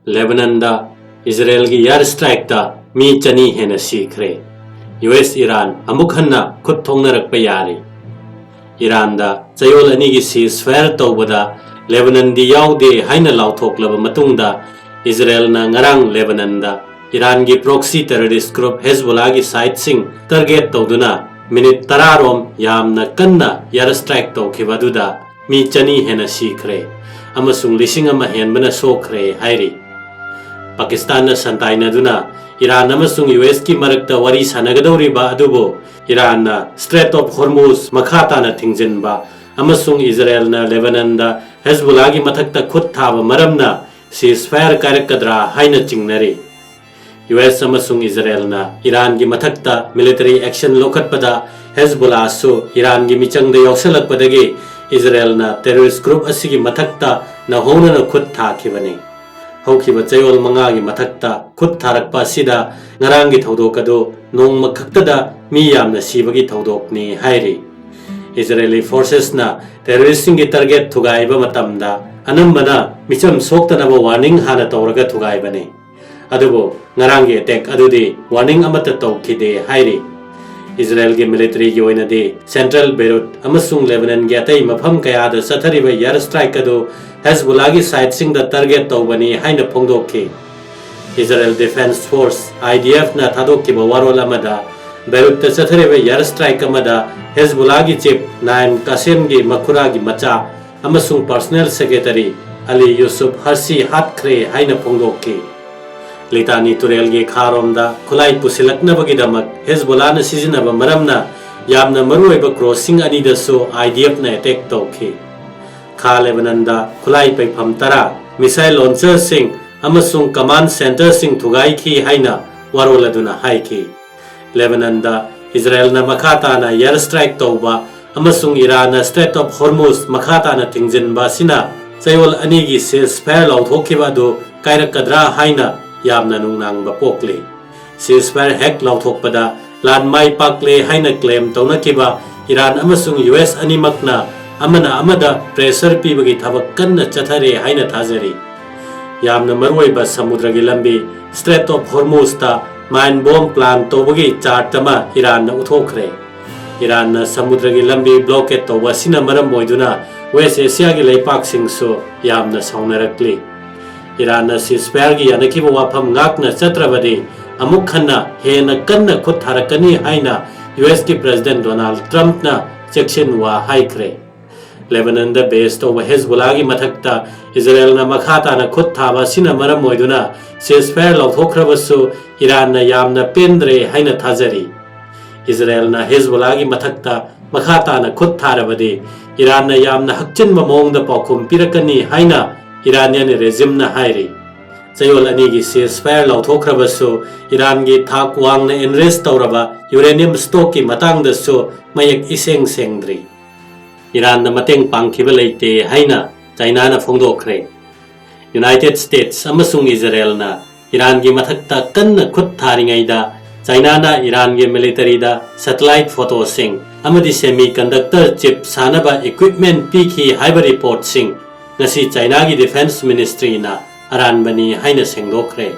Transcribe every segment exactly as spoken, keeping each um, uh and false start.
ꯂꯦꯕꯅꯟꯗ ꯏꯖꯔꯦꯜꯒꯤ year ꯁ꯭ꯇ꯭ꯔꯥꯏꯛꯇ ꯃꯤ ꯆꯅꯤ ꯍꯦꯟꯅ ꯁꯤꯈ꯭ꯔꯦ꯫ ꯌꯨ ꯑꯦꯁ ꯏꯔꯥꯟ ꯑꯃꯨꯛ ꯍꯟꯅ ꯈꯨꯠ ꯊꯣꯛꯅꯔꯛꯄ ꯌꯥꯔꯤ꯫ ꯏꯔꯥꯟꯗ ꯆꯌꯣꯜ ꯑꯅꯤꯒꯤ ꯁꯤꯖ ꯐꯥꯌꯔ ꯇꯧꯕꯗ ꯂꯦꯕꯅꯟꯗꯤ ꯌꯥꯎꯗꯦ ꯍꯥꯏꯅ ꯂꯥꯎꯊꯣꯛꯂꯕ ꯃꯇꯨꯡꯗ, ꯏꯖꯔꯦꯜꯅ ꯉꯔꯥꯡ ꯂꯦꯕꯅꯟꯗ ꯏꯔꯥꯟꯒꯤ ꯄ꯭ꯔꯣꯛꯁꯤ ꯇꯦꯔꯣꯔꯤꯁ꯭ꯠ ꯒ꯭ꯔꯨꯞ ꯍꯦꯖꯕꯨꯂꯥꯒꯤ ꯁꯥꯏꯠꯁꯤꯡ ꯇꯥꯔꯒꯦꯠ ꯇꯧꯗꯨꯅ ꯃꯤꯅꯤꯠ ꯇꯔꯥ ꯔꯣꯝ ꯌꯥꯝꯅ ꯀꯟꯅ ꯏꯌꯥꯔ ꯁ꯭ꯇ꯭ꯔꯥꯏꯛ ꯇꯧꯈꯤꯕ ꯑꯗꯨꯗ ꯃꯤ ꯆꯅꯤ ꯍꯦꯟꯅ ꯁꯤꯈ꯭ꯔꯦ ꯑꯃꯁꯨꯡ ꯂꯤꯁꯤꯡ ꯑꯃ ꯍꯦꯟꯕꯅ ꯁꯣꯛꯈ꯭ꯔꯦ ꯍꯥꯏꯔꯤ꯫ ꯄꯥꯀꯤꯁꯇꯥꯟꯅ ꯁꯟꯇꯥꯏꯅꯗꯨꯅ ꯏꯔꯥꯟ ꯑꯃꯁꯨꯡ ꯌꯨ ꯑꯦꯁꯀꯤ ꯃꯔꯛꯇ ꯋꯥꯔꯤ ꯁꯥꯟꯅꯒꯗꯧꯔꯤꯕ ꯑꯗꯨꯕꯨ ꯏꯔꯥꯟꯅ ꯁ꯭ꯇ꯭ꯔꯦꯠ ꯑꯣꯐ ꯍꯣꯔꯃꯨꯖ ꯃꯈꯥ ꯇꯥꯅ ꯊꯤꯡꯖꯤꯟꯕ ꯑꯃꯁꯨꯡ ꯏꯖꯔꯦꯜꯅ ꯂꯦꯕꯅꯟꯗ ꯍꯦꯖꯕꯨꯂꯥꯒꯤ ꯃꯊꯛꯇ ꯈꯨꯠ ꯊꯥꯕ ꯃꯔꯝꯅ ꯁꯤꯖ ꯐꯥꯌꯔ ꯀꯥꯏꯔꯛꯀꯗ꯭ꯔꯥ ꯍꯥꯏꯅ ꯆꯤꯡꯅꯔꯤ꯫ ꯌꯨ ꯑꯦꯁ ꯑꯃꯁꯨꯡ ꯏꯖꯔꯦꯜꯅ ꯏꯔꯥꯟꯒꯤ ꯃꯊꯛꯇ ꯃꯤꯂꯤꯇꯔꯤ ꯑꯦꯛꯁꯟ ꯂꯧꯈꯠꯄꯗ ꯍꯦꯖꯕꯨꯂꯥꯁꯨ ꯏꯔꯥꯟꯒꯤ ꯃꯤꯆꯪꯗ ꯌꯥꯎꯁꯜꯂꯛꯄꯗꯒꯤ ꯏꯖꯔꯦꯜꯅ ꯇꯦꯔꯣꯔꯤꯁ꯭ꯠ ꯒ꯭ꯔꯨꯞ ꯑꯁꯤꯒꯤ ꯃꯊꯛꯇ ꯅꯧꯍꯧꯅꯅ ꯈꯨꯠ ꯊꯥꯈꯤꯕꯅꯤ꯫ ꯍꯧꯈꯤꯕ ꯆꯌꯣꯜ ꯃꯉꯥꯒꯤ ꯃꯊꯛꯇ ꯈꯨꯠ ꯊꯥꯔꯛꯄ ꯑꯁꯤꯗ ꯉꯔꯥꯡꯒꯤ ꯊꯧꯗꯣꯛ ꯑꯗꯨ ꯅꯣꯡꯃ ꯈꯛꯇꯗ ꯃꯤ ꯌꯥꯝꯅ ꯁꯤꯕꯒꯤ ꯊꯧꯗꯣꯛꯅꯤ ꯍꯥꯏꯔꯤ꯫ ꯏꯖꯔꯦꯂꯤ ꯐꯣꯔꯁꯦꯁꯅ ꯇꯦꯔꯣꯔꯤꯁ꯭ꯠꯁꯤꯡꯒꯤ ꯇꯥꯔꯒꯦꯠ ꯊꯨꯒꯥꯏꯕ ꯃꯇꯝꯗ ꯑꯅꯝꯕꯅ ꯃꯤꯆꯝ ꯁꯣꯛꯇꯅꯕ ꯋꯥꯔꯅꯤꯡ ꯍꯥꯟꯅ ꯇꯧꯔꯒ ꯊꯨꯒꯥꯏꯕꯅꯤ꯫ ꯑꯗꯨꯕꯨ ꯉꯔꯥꯡꯒꯤ ꯑꯦꯇꯦꯛ ꯑꯗꯨꯗꯤ ꯋꯥꯔꯅꯤꯡ ꯑꯃꯠꯇ ꯇꯧꯈꯤꯗꯦ ꯍꯥꯏꯔꯤ꯫ ꯏꯖꯔꯦꯜꯒꯤ ꯃꯤꯂꯤꯇꯔꯤꯒꯤ ꯑꯣꯏꯅꯗꯤ ꯁꯦꯟꯇ꯭ꯔꯦꯜ ꯕꯦꯔꯨꯠ ꯑꯃꯁꯨꯡ ꯂꯦꯕꯅꯟꯒꯤ ꯑꯇꯩ ꯃꯐꯝ ꯀꯌꯥꯗ ꯆꯠꯊꯔꯤꯕ ꯏꯌꯥꯔ ꯁ꯭ꯇ꯭ꯔꯥꯏꯛ ꯑꯗꯨ ꯍꯦꯖꯕꯨꯂꯥꯒꯤ ꯁꯥꯏꯠꯁꯤꯡꯗ ꯇꯥꯔꯒꯦꯠ ꯇꯧꯕꯅꯤ ꯍꯥꯏꯅ ꯐꯣꯡꯗꯣꯛꯈꯤ꯫ Israel defence force, I D ꯑꯦꯐꯅ ꯊꯥꯗꯣꯛꯈꯤꯕ ꯋꯥꯔꯣꯜ ꯑꯃꯗ, ꯕꯦꯔꯨꯠꯇ ꯆꯠꯊꯔꯤꯕ ꯏꯌꯥꯔ ꯁ꯭ꯇ꯭ꯔꯥꯏꯛ ꯑꯃꯗ ꯍꯦꯖꯕꯨꯂꯥꯒꯤ ꯆꯤꯐ ꯅꯥꯏꯝ ꯀꯥꯁꯦꯝꯒꯤ ꯃꯈꯨꯔꯥꯒꯤ ꯃꯆꯥ ꯑꯃꯁꯨꯡ ꯄꯔꯁꯣꯅꯦꯜ ꯁꯦꯀ꯭ꯔꯦꯇꯔꯤ ꯑꯂꯤ ꯌꯨꯁꯨꯐ ꯍꯔꯁꯤ ꯍꯥꯠꯈ꯭ꯔꯦ ꯍꯥꯏꯅ ꯐꯣꯡꯗꯣꯛꯈꯤ꯫ ꯂꯤꯇꯥꯅꯤ ꯇꯨꯔꯦꯜꯒꯤ ꯈꯥꯔꯣꯝꯗ ꯈꯨꯠꯂꯥꯏ ꯄꯨꯁꯤꯜꯂꯛꯅꯕꯒꯤꯗꯃꯛ ꯍꯦꯖꯕꯨꯂꯥꯅ ꯁꯤꯖꯤꯟꯅꯕ ꯃꯔꯝꯅ ꯌꯥꯝꯅ ꯃꯔꯨꯑꯣꯏꯕ ꯀ꯭ꯔꯣꯁꯤꯡ ꯑꯅꯤꯗꯁꯨ ꯑꯥꯏ ꯗꯤ ꯑꯦꯐꯅ ꯑꯦꯇꯦꯛ ꯇꯧꯈꯤ꯫ ꯈꯥ ꯂꯦꯕꯅꯟꯗ ꯈꯨꯠꯂꯥꯏ ꯄꯩꯐꯝ ꯇꯔꯥ, ꯃꯤꯁꯥꯏꯜ ꯂꯣꯟꯆꯔꯁꯤꯡ ꯑꯃꯁꯨꯡ ꯀꯃꯥꯟꯗ ꯁꯦꯟꯇꯔꯁꯤꯡ ꯊꯨꯒꯥꯏꯈꯤ ꯍꯥꯏꯅ ꯋꯥꯔꯣꯜ ꯑꯗꯨꯅ ꯍꯥꯏꯈꯤ꯫ ꯂꯦꯕꯅꯟꯗ ꯏꯖꯔꯦꯜꯅ ꯃꯈꯥ ꯇꯥꯅ ꯏꯌꯥꯔ ꯁ꯭ꯇ꯭ꯔꯥꯏꯛ ꯇꯧꯕ ꯑꯃꯁꯨꯡ ꯏꯔꯥꯟꯅ ꯁ꯭ꯇ꯭ꯔꯦꯠ ꯑꯣꯐ ꯍꯣꯔꯃꯨꯖ ꯃꯈꯥ ꯇꯥꯅ ꯊꯤꯡꯖꯤꯟꯕ ꯑꯁꯤꯅ ꯆꯌꯣꯜ ꯑꯅꯤꯒꯤ ꯁꯤꯖ ꯐꯥꯌꯔ ꯂꯥꯎꯊꯣꯛꯈꯤꯕ ꯑꯗꯨ ꯀꯥꯏꯔꯛꯀꯗ꯭ꯔꯥ ꯍꯥꯏꯅ ꯌꯥꯝꯅ ꯅꯨꯡꯅꯥꯡꯕ ꯄꯣꯛꯂꯤ꯫ ꯁꯤꯖ ꯐꯥꯌꯔ ꯍꯦꯛ ꯂꯥꯎꯊꯣꯛꯄꯗ ꯂꯥꯟ ꯃꯥꯏ ꯄꯥꯛꯂꯦ ꯍꯥꯏꯅ ꯀ꯭ꯂꯦꯝ ꯇꯧꯅꯈꯤꯕ ꯏꯔꯥꯟ ꯑꯃꯁꯨꯡ ꯌꯨ ꯑꯦꯁ ꯑꯅꯤꯃꯛꯅ ꯑꯃꯅ ꯑꯃꯗ ꯄ꯭ꯔꯦꯁꯔ ꯄꯤꯕꯒꯤ ꯊꯕꯛ ꯀꯟꯅ ꯆꯠꯊꯔꯦ ꯍꯥꯏꯅ ꯊꯥꯖꯔꯤ꯫ ꯌꯥꯝꯅ ꯃꯔꯨꯑꯣꯏꯕ ꯁꯃꯨꯗ꯭ꯔꯒꯤ ꯂꯝꯕꯤ Strait of Hormuz ꯇ mine bomb plant ꯇꯧꯕꯒꯤ chart ꯑꯃ ꯏꯔꯥꯟꯅ ꯎꯠꯊꯣꯛꯈ꯭ꯔꯦ꯫ ꯏꯔꯥꯟꯅ ꯁꯃꯨꯗ꯭ꯔꯒꯤ ꯂꯝꯕꯤ blockade ꯇꯧꯕ ꯑꯁꯤꯅ ꯃꯔꯝ ꯑꯣꯏꯗꯨꯅ West Asia ꯒꯤ ꯂꯩꯄꯥꯛꯁꯤꯡꯁꯨ ꯌꯥꯝꯅ ꯁꯥꯎꯅꯔꯛꯂꯤ꯫ ꯏꯔꯥꯟꯅ ceasefire ꯒꯤ ꯌꯥꯅꯈꯤꯕ ꯋꯥꯐꯝ ꯉꯥꯛꯅ ꯆꯠꯇ꯭ꯔꯕꯗꯤ ꯑꯃꯨꯛ ꯍꯟꯅ ꯍꯦꯟꯅ ꯀꯟꯅ ꯈꯨꯠ ꯊꯥꯔꯛꯀꯅꯤ ꯍꯥꯏꯅ U S ꯀꯤ President Donald Trump ꯅ ꯆꯦꯛꯁꯤꯟ ꯋꯥ ꯍꯥꯏꯈ꯭ꯔꯦ꯫ ꯂꯦꯕꯅꯟꯗ base ꯇꯧꯕ ꯍꯦꯖꯕꯨꯂꯥꯒꯤ ꯃꯊꯛꯇ ꯏꯖꯔꯦꯜꯅ ꯃꯈꯥ ꯇꯥꯅ ꯈꯨꯠ ꯊꯥꯕ ꯑꯁꯤꯅ ꯃꯔꯝ ꯑꯣꯏꯗꯨꯅ ceasefire ꯂꯧꯊꯣꯛꯈ꯭ꯔꯕꯁꯨ ꯏꯔꯥꯟꯅ ꯌꯥꯝꯅ ꯄꯦꯟꯗ꯭ꯔꯦ ꯍꯥꯏꯅ ꯊꯥꯖꯔꯤ꯫ ꯏꯖꯔꯦꯜꯅ ꯍꯦꯖꯕꯨꯂꯥꯒꯤ ꯃꯊꯛꯇ ꯃꯈꯥ ꯇꯥꯅ ꯈꯨꯠ ꯊꯥꯔꯕꯗꯤ ꯏꯔꯥꯟꯅ ꯌꯥꯝꯅ ꯍꯛꯆꯤꯟꯕ ꯃꯑꯣꯡꯗ ꯄꯥꯎꯈꯨꯝ ꯄꯤꯔꯛꯀꯅꯤ ꯍꯥꯏꯅ Iranian regime ꯅ ꯍꯥꯏꯔꯤ꯫ ꯆꯌꯣꯜ ꯑꯅꯤꯒꯤ ceasefire ꯂꯧꯊꯣꯛꯈ꯭ꯔꯕꯁꯨ ꯏꯔꯥꯟꯒꯤ ꯊꯥꯛ ꯋꯥꯡꯅ enrich ꯇꯧꯔꯕ uranium stock ꯀꯤ ꯃꯇꯥꯡꯗꯁꯨ ꯃꯌꯦꯛ ꯏꯁꯦꯡ ꯁꯦꯡꯗ꯭ꯔꯤ꯫ ꯏꯔꯥꯟꯗ ꯃꯇꯦꯡ ꯄꯥꯡꯈꯤꯕ ꯂꯩꯇꯦ ꯍꯥꯏꯅ ꯆꯥꯏꯅꯥꯅ ꯐꯣꯡꯗꯣꯛꯈ꯭ꯔꯦ꯫ United States ꯑꯃꯁꯨꯡ ꯏꯖꯔꯦꯜꯅ ꯏꯔꯥꯟꯒꯤ ꯃꯊꯛꯇ ꯀꯟꯅ ꯈꯨꯠ ꯊꯥꯔꯤꯉꯩꯗ ꯆꯥꯏꯅꯥꯅ ꯏꯔꯥꯟꯒꯤ military ꯗ satellite photo ꯁꯤꯡ ꯑꯃꯗꯤ semiconductor chip ꯁꯥꯅꯕ equipment ꯄꯤꯈꯤ ꯍꯥꯏꯕ report ꯁꯤꯡ ꯉꯁꯤ ꯆꯥꯏꯅꯥꯒꯤ Defense Ministry ꯅ ꯑꯔꯥꯟꯕꯅꯤ ꯍꯥꯏꯅ ꯁꯦꯡꯗꯣꯛꯈ꯭ꯔꯦ꯫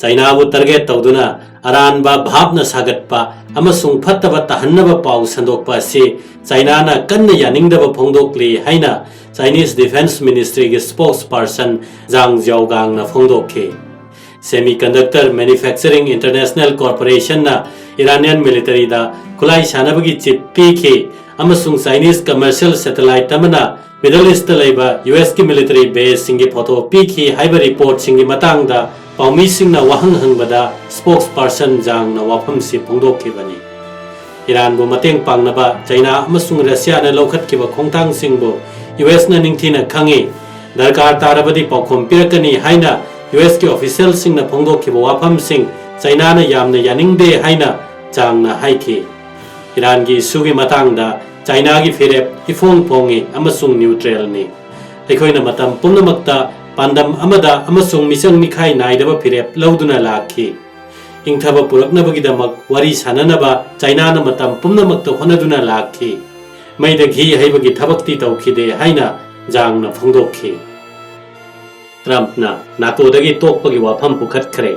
ꯆꯥꯏꯅꯥꯕꯨ target ꯇꯧꯗꯨꯅ ꯑꯔꯥꯟꯕ ꯚꯥꯞꯅ ꯁꯥꯒꯠꯄ ꯑꯃꯁꯨꯡ ꯐꯠꯇꯕ ꯇꯥꯍꯟꯅꯕ ꯄꯥꯎ ꯁꯟꯗꯣꯛꯄ ꯑꯁꯤ ꯆꯥꯏꯅꯥꯅ ꯀꯟꯅ ꯌꯥꯅꯤꯡꯗꯕ ꯐꯣꯡꯗꯣꯛꯂꯤ ꯍꯥꯏꯅ Chinese Defense Ministry ꯒꯤ spokesperson Zhang Zhaogang ꯅ ꯐꯣꯡꯗꯣꯛꯈꯤ꯫ Semiconductor Manufacturing International Corporation ꯅ Iranian military ꯗ ꯈꯨꯠꯂꯥꯏ ꯁꯥꯅꯕꯒꯤ chip ꯄꯤꯈꯤ ꯑꯃꯁꯨꯡ Chinese commercial satellite ꯑꯃꯅ Middle East ꯇ ꯂꯩꯕ U S ꯀꯤ military base ꯁꯤꯡꯒꯤ photo ꯄꯤꯈꯤ ꯍꯥꯏꯕ report ꯁꯤꯡꯒꯤ ꯃꯇꯥꯡꯗ ꯄꯥꯎꯃꯤꯁꯤꯡꯅ ꯋꯥꯍꯪ ꯍꯪꯕꯗ spokesperson Zhang ꯅ ꯋꯥꯐꯝꯁꯤ ꯐꯣꯡꯗꯣꯛꯈꯤꯕꯅꯤ꯫ ꯏꯔꯥꯟꯕꯨ ꯃꯇꯦꯡ ꯄꯥꯡꯅꯕ ꯆꯥꯏꯅꯥ ꯑꯃꯁꯨꯡ ꯔꯁꯤꯌꯥꯅ ꯂꯧꯈꯠꯈꯤꯕ ꯈꯣꯡꯊꯥꯡꯁꯤꯡꯕꯨ U S ꯅ ꯅꯤꯡꯊꯤꯅ ꯈꯪꯏ꯫ ꯗꯔꯀꯥꯔ ꯇꯥꯔꯕꯗꯤ ꯄꯥꯎꯈꯨꯝ ꯄꯤꯔꯛꯀꯅꯤ ꯍꯥꯏꯅ U S ꯀꯤ official ꯁꯤꯡꯅ ꯐꯣꯡꯗꯣꯛꯈꯤꯕ ꯋꯥꯐꯝꯁꯤꯡ ꯆꯥꯏꯅꯥꯅ ꯌꯥꯝꯅ ꯌꯥꯅꯤꯡꯗꯦ ꯍꯥꯏꯅ Zhang ꯅ ꯍꯥꯏꯈꯤ꯫ ꯏꯔꯥꯟꯒꯤ issue ꯒꯤ ꯃꯇꯥꯡꯗ ꯆꯥꯏꯅꯥꯒꯤ ꯐꯤꯔꯦꯞ ꯏꯐꯣꯡ ꯐꯣꯡꯉꯤ ꯑꯃꯁꯨꯡ neutral ꯅꯤ꯫ ꯑꯩꯈꯣꯏꯅ ꯃꯇꯝ ꯄꯨꯝꯅꯃꯛꯇ ꯄꯥꯟꯗꯝ ꯑꯃꯗ ꯑꯃꯁꯨꯡ ꯃꯤꯆꯪ ꯃꯤꯈꯥꯏ ꯅꯥꯏꯗꯕ ꯐꯤꯔꯦꯞ ꯂꯧꯗꯨꯅ ꯂꯥꯛꯈꯤ꯫ ꯏꯪꯊꯕ ꯄꯨꯔꯛꯅꯕꯒꯤꯗꯃꯛ ꯋꯥꯔꯤ ꯁꯥꯅꯅꯕ ꯆꯥꯏꯅꯥꯅ ꯃꯇꯝ ꯄꯨꯝꯅꯃꯛꯇ ꯍꯣꯠꯅꯗꯨꯅ ꯂꯥꯛꯈꯤ꯫ ꯃꯩꯗ ꯘꯤ ꯍꯩꯕꯒꯤ ꯊꯕꯛꯇꯤ ꯇꯧꯈꯤꯗꯦ ꯍꯥꯏꯅ Zhang ꯅ ꯐꯣꯡꯗꯣꯛꯈꯤ꯫ ꯇ꯭ꯔꯝꯞꯅ ꯅꯥꯇꯣꯗꯒꯤ ꯇꯣꯛꯄꯒꯤ ꯋꯥꯐꯝ ꯄꯨꯈꯠꯈ꯭ꯔꯦ꯫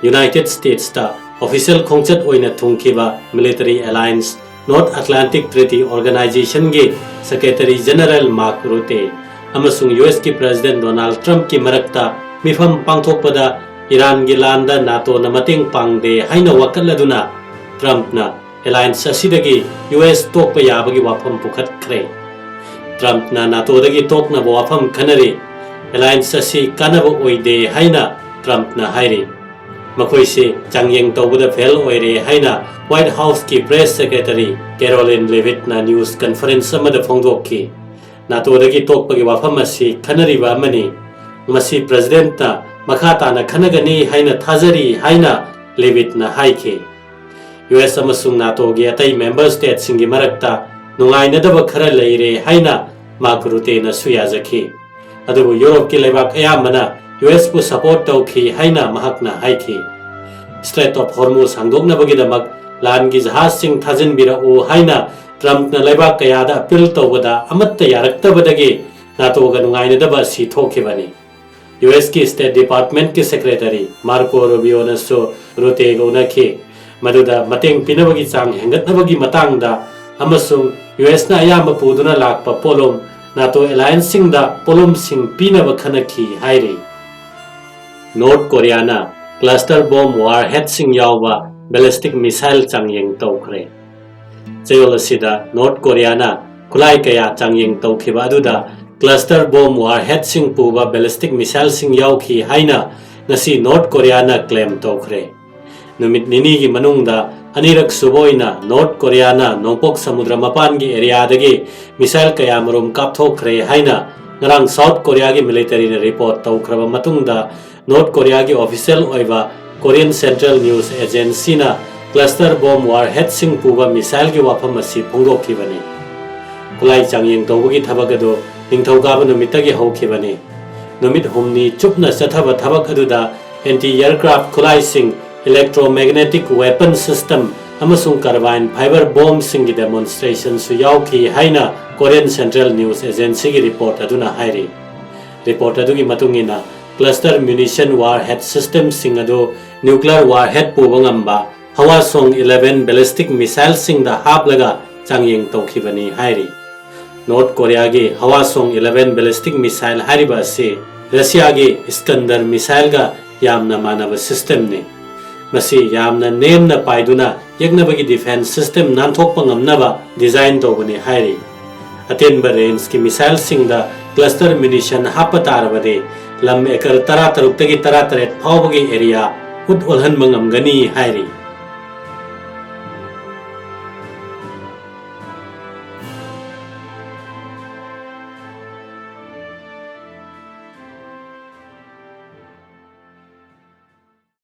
ꯌꯨꯅꯥꯏꯇꯦꯗ ꯁ꯭ꯇꯦꯠꯁꯇ ꯑꯣꯐꯤꯁꯤꯌꯦꯜ ꯈꯣꯡꯆꯠ ꯑꯣꯏꯅ ꯊꯨꯡꯈꯤꯕ military alliance North Atlantic treaty ꯑꯣꯔꯒꯅꯥꯏꯖꯦꯁꯟꯒꯤ ꯁꯦꯀ꯭ꯔꯦꯇꯔꯤ ꯖꯦꯅꯔꯦꯜ ꯃꯥꯔꯛ ꯔꯨꯇꯦ ꯑꯃꯁꯨꯡ ꯌꯨ ꯑꯦꯁꯀꯤ ꯄ꯭ꯔꯦꯁꯤꯗꯦꯟꯠ ꯗꯣꯅꯥꯜꯗ ꯇ꯭ꯔꯝꯞꯀꯤ ꯃꯔꯛꯇ ꯃꯤꯐꯝ ꯄꯥꯡꯊꯣꯛꯄꯗ ꯏꯔꯥꯟꯒꯤ ꯂꯥꯟꯗ ꯅꯥꯇꯣꯅ ꯃꯇꯦꯡ ꯄꯥꯡꯗꯦ ꯍꯥꯏꯅ ꯋꯥꯀꯠꯂꯗꯨꯅ ꯇ꯭ꯔꯝꯞꯅ ꯑꯦꯂꯥꯌꯟꯁ ꯑꯁꯤꯗꯒꯤ ꯌꯨ ꯑꯦꯁ ꯇꯣꯛꯄ ꯌꯥꯕꯒꯤ ꯋꯥꯐꯝ ꯄꯨꯈꯠꯈ꯭ꯔꯦ꯫ ꯇ꯭ꯔꯝꯞꯅ ꯅꯥꯇꯣꯗꯒꯤ ꯇꯣꯛꯅꯕ ꯋꯥꯐꯝ ꯈꯟꯅꯔꯤ꯫ ꯑꯦꯂꯥꯌꯟꯁ ꯑꯁꯤ ꯀꯥꯟꯅꯕ ꯑꯣꯏꯗꯦ ꯍꯥꯏꯅ ꯇ꯭ꯔꯝꯞꯅ ꯍꯥꯏꯔꯤ꯫ ꯃꯈꯣꯏꯁꯤ ꯆꯥꯡꯌꯦꯡ ꯇꯧꯕꯗ ꯐꯦꯜ ꯑꯣꯏꯔꯦ ꯍꯥꯏꯅ ꯋꯥꯏꯠ ꯍꯥꯎꯁꯀꯤ ꯄ꯭ꯔꯦꯁ ꯁꯦꯀ꯭ꯔꯦꯇꯔꯤ ꯀꯦꯔꯣꯂꯤꯟ ꯂꯦꯚꯤꯠꯅ ꯅ꯭ꯌꯨꯁ ꯀꯟꯐꯔꯦꯟꯁ ꯑꯃꯗ ꯐꯣꯡꯗꯣꯛꯈꯤ꯫ ꯅꯥꯇꯣꯗꯒꯤ ꯇꯣꯛꯄꯒꯤ ꯋꯥꯐꯝ ꯑꯁꯤ ꯈꯟꯅꯔꯤꯕ ꯑꯃꯅꯤ꯫ ꯃꯁꯤ ꯄ꯭ꯔꯦꯁꯤꯗꯦꯟꯠꯅ ꯃꯈꯥ ꯇꯥꯅ ꯈꯟꯅꯒꯅꯤ ꯍꯥꯏꯅ ꯊꯥꯖꯔꯤ ꯍꯥꯏꯅ ꯂꯦꯚꯤꯠꯅ ꯍꯥꯏꯈꯤ꯫ ꯌꯨ ꯑꯦꯁ ꯑꯃꯁꯨꯡ ꯅꯥꯇꯣꯒꯤ ꯑꯇꯩ ꯃꯦꯝꯕꯔ ꯁ꯭ꯇꯦꯠꯁꯤꯡꯒꯤ ꯃꯔꯛꯇ ꯅꯨꯡꯉꯥꯏꯅꯗꯕ ꯈꯔ ꯂꯩꯔꯦ ꯍꯥꯏꯅ ꯃꯥꯔꯛ ꯔꯨꯇꯦꯅꯁꯨ ꯌꯥꯖꯈꯤ꯫ ꯑꯗꯨꯕꯨ ꯌꯨꯔꯣꯞꯀꯤ ꯂꯩꯕꯥꯛ ꯑꯌꯥꯝꯕꯅ ꯌꯨ ꯑꯦꯁꯄꯨ ꯁꯄꯣꯔꯠ ꯇꯧꯈꯤ ꯍꯥꯏꯅ ꯃꯍꯥꯛꯅ ꯍꯥꯏꯈꯤ꯫ ꯁ꯭ꯇ꯭ꯔꯦꯠ ꯑꯣꯐ ꯍꯣꯔꯃꯨꯖ ꯍꯥꯡꯗꯣꯛꯅꯕꯒꯤꯗꯃꯛ ꯂꯥꯟꯒꯤ ꯖꯍꯥꯖꯁꯤꯡ ꯊꯥꯖꯤꯟꯕꯤꯔꯛꯎ ꯍꯥꯏꯅ ꯇ꯭ꯔꯝꯞꯅ ꯂꯩꯕꯥꯛ ꯀꯌꯥꯗ ꯑꯄꯤꯜ ꯇꯧꯕꯗ ꯑꯃꯠꯇ ꯌꯥꯔꯛꯇꯕꯗꯒꯤ ꯅꯥꯇꯣꯒ ꯅꯨꯡꯉꯥꯏꯅꯗꯕ ꯑꯁꯤ ꯊꯣꯛꯈꯤꯕꯅꯤ꯫ ꯌꯨ ꯑꯦꯁꯀꯤ ꯁ꯭ꯇꯦꯠ ꯗꯤꯄꯥꯔꯠꯃꯦꯟꯠꯀꯤ ꯁꯦꯀ꯭ꯔꯦꯇꯔꯤ ꯃꯥꯔꯀꯣ ꯔꯨꯕꯤꯌꯣꯅꯁꯨ ꯔꯨꯇꯦꯒ ꯎꯅꯈꯤ꯫ ꯃꯗꯨꯗ ꯃꯇꯦꯡ ꯄꯤꯅꯕꯒꯤ ꯆꯥꯡ ꯍꯦꯟꯒꯠꯅꯕꯒꯤ ꯃꯇꯥꯡꯗ ꯑꯃꯁꯨꯡ ꯌꯨ ꯑꯦꯁꯅ ꯑꯌꯥꯝꯕ ꯄꯨꯗꯨꯅ ꯂꯥꯛꯄ ꯄꯣꯠꯂꯨꯝ ꯅꯥꯇꯣ ꯑꯦꯂꯥꯌꯟꯁꯁꯤꯡꯗ ꯄꯣꯠꯂꯨꯝꯁꯤꯡ ꯄꯤꯅꯕ ꯈꯟꯅꯈꯤ ꯍꯥꯏꯔꯤ꯫ ꯅꯣꯔꯠ ꯀꯣꯔꯤꯌꯥꯅ ꯀ꯭ꯂꯁꯇꯔ ꯕꯣꯝ ꯋꯥꯔꯍꯦꯗꯁꯤꯡ ꯌꯥꯎꯕ ꯕꯦꯂꯤꯁꯇꯤꯛ ꯃꯤꯁꯥꯏꯜ ꯆꯥꯡꯌꯦꯡ ꯇꯧꯈ꯭ꯔꯦ꯫ ꯆꯌꯣꯜ ꯑꯁꯤꯗ ꯅꯣꯔꯠ ꯀꯣꯔꯤꯌꯥꯅ ꯈꯨꯠꯂꯥꯏ ꯀꯌꯥ ꯆꯥꯡꯌꯦꯡ ꯇꯧꯈꯤꯕ ꯑꯗꯨꯗ ꯀ꯭ꯂꯁꯇꯔ ꯕꯣꯝ ꯋꯥꯔꯍꯦꯗꯁꯤꯡ ꯄꯨꯕ ꯕꯦꯂꯤꯁꯇꯤꯛ ꯃꯤꯁꯥꯏꯜꯁꯤꯡ ꯌꯥꯎꯈꯤ ꯍꯥꯏꯅ ꯉꯁꯤ ꯅꯣꯔꯠ ꯀꯣꯔꯤꯌꯥꯅ ꯀ꯭ꯂꯦꯝ ꯇꯧꯈ꯭ꯔꯦ꯫ ꯅꯨꯃꯤꯠ ꯅꯤꯅꯤꯒꯤ ꯃꯅꯨꯡꯗ ꯑꯅꯤꯔꯛ ꯁꯨꯕ ꯑꯣꯏꯅ ꯅꯣꯔꯠ ꯀꯣꯔꯤꯌꯥꯅ ꯅꯣꯡꯄꯣꯛ ꯁꯃꯨꯗ꯭ꯔ ꯃꯄꯥꯟꯒꯤ ꯑꯦꯔꯤꯌꯥꯗꯒꯤ ꯃꯤꯁꯥꯏꯜ ꯀꯌꯥꯃꯔꯨꯝ ꯀꯥꯞꯊꯣꯛꯈ꯭ꯔꯦ ꯍꯥꯏꯅ ꯉꯔꯥꯡ ꯁꯥꯎꯠ ꯀꯣꯔꯤꯌꯥꯒꯤ ꯃꯤꯂꯤꯇꯔꯤꯅ ꯔꯤꯄꯣꯔꯠ ꯇꯧꯈ꯭ꯔꯕ ꯃꯇꯨꯡꯗ ꯅꯣꯔꯠ ꯀꯣꯔꯤꯌꯥꯒꯤ ꯑꯣꯐꯤꯁꯤꯌꯦꯜ ꯑꯣꯏꯕ ꯀꯣꯔꯤꯌꯟ ꯁꯦꯟꯇ꯭ꯔꯦꯜ ꯅ꯭ꯌꯨꯁ ꯑꯦꯖꯦꯟꯁꯤꯅ ꯀ꯭ꯂꯁꯇꯔ ꯕꯣꯝ ꯋꯥꯔꯍꯦꯗꯁꯤꯡ ꯄꯨꯕ ꯃꯤꯁꯥꯏꯜꯒꯤ ꯋꯥꯐꯝ ꯑꯁꯤ ꯐꯣꯡꯗꯣꯛꯈꯤꯕꯅꯤ꯫ ꯈꯨꯠꯂꯥꯏ ꯆꯥꯡꯌꯦꯡ ꯇꯧꯕꯒꯤ ꯊꯕꯛ ꯑꯗꯨ ꯅꯤꯡꯊꯧꯀꯥꯕ ꯅꯨꯃꯤꯠꯇꯒꯤ ꯍꯧꯈꯤꯕꯅꯤ꯫ ꯅꯨꯃꯤꯠ ꯍꯨꯝꯅꯤ ꯆꯨꯞꯅ ꯆꯠꯊꯕ ꯊꯕꯛ ꯑꯗꯨꯗ ꯑꯦꯟꯇꯤ ꯑꯦꯌꯔꯀ꯭ꯔꯥꯐ ꯈꯨꯠꯂꯥꯏꯁꯤꯡ, ꯏꯂꯦꯛꯇ꯭ꯔꯣꯃꯦꯒꯅꯦꯇꯤꯛ ꯋꯦꯄꯟ ꯁꯤꯁꯇꯝ ꯑꯃꯁꯨꯡ ꯀꯥꯔꯕꯥꯏꯟ ꯐꯥꯏꯕꯔ ꯕꯣꯝꯁꯤꯡꯒꯤ ꯗꯦꯃꯣꯟꯁꯇ꯭ꯔꯦꯁꯟꯁꯨ ꯌꯥꯎꯈꯤ ꯍꯥꯏꯅ ꯀꯣꯔꯤꯌꯟ ꯁꯦꯟꯇ꯭ꯔꯦꯜ ꯅ꯭ꯌꯨꯁ ꯑꯦꯖꯦꯟꯁꯤꯒꯤ ꯔꯤꯄꯣꯔꯠ ꯑꯗꯨꯅ ꯍꯥꯏꯔꯤ꯫ ꯔꯤꯄꯣꯔꯠ ꯑꯗꯨꯒꯤ ꯃꯇꯨꯡ ꯏꯟꯅ, cluster munition warhead systemꯁꯤꯡ ꯑꯗꯨ nuclear warhead ꯄꯨꯕ ꯉꯝꯕ ꯍꯋꯥꯁꯣꯡ eleven ballistic missileꯁꯤꯡꯗ ꯍꯥꯞꯂꯒ ꯆꯥꯡꯌꯦꯡ ꯇꯧꯈꯤꯕꯅꯤ ꯍꯥꯏꯔꯤ꯫ ꯅꯣꯔꯠ ꯀꯣꯔꯤꯌꯥꯒꯤ ꯍꯋꯥꯁꯣꯡ eleven ballistic missile ꯍꯥꯏꯔꯤꯕ ꯑꯁꯤ ꯔꯁꯤꯌꯥꯒꯤ Iskander missileꯒ ꯌꯥꯝꯅ ꯃꯥꯟꯅꯕ systemꯅꯤ꯫ ꯃꯁꯤ ꯌꯥꯝꯅ ꯅꯦꯝꯅ ꯄꯥꯏꯗꯨꯅ ꯌꯦꯛꯅꯕꯒꯤ defence system ꯅꯥꯟꯊꯣꯛꯄ ꯉꯝꯅꯕ design ꯇꯧꯕꯅꯤ ꯍꯥꯏꯔꯤ꯫ ꯑꯇꯦꯟꯕ rangeꯀꯤ missileꯁꯤꯡꯗ cluster munition ꯍꯥꯞꯄ ꯇꯥꯔꯕꯗꯤ ꯂꯝ acre ꯇꯔꯥꯇꯔꯨꯛꯇꯒꯤ ꯇꯔꯥꯇꯔꯦꯠ ꯐꯥꯎꯕꯒꯤ area ꯍꯨꯠ ꯑꯣꯜꯍꯟꯕ ꯉꯝꯒꯅꯤ ꯍꯥꯏꯔꯤ꯫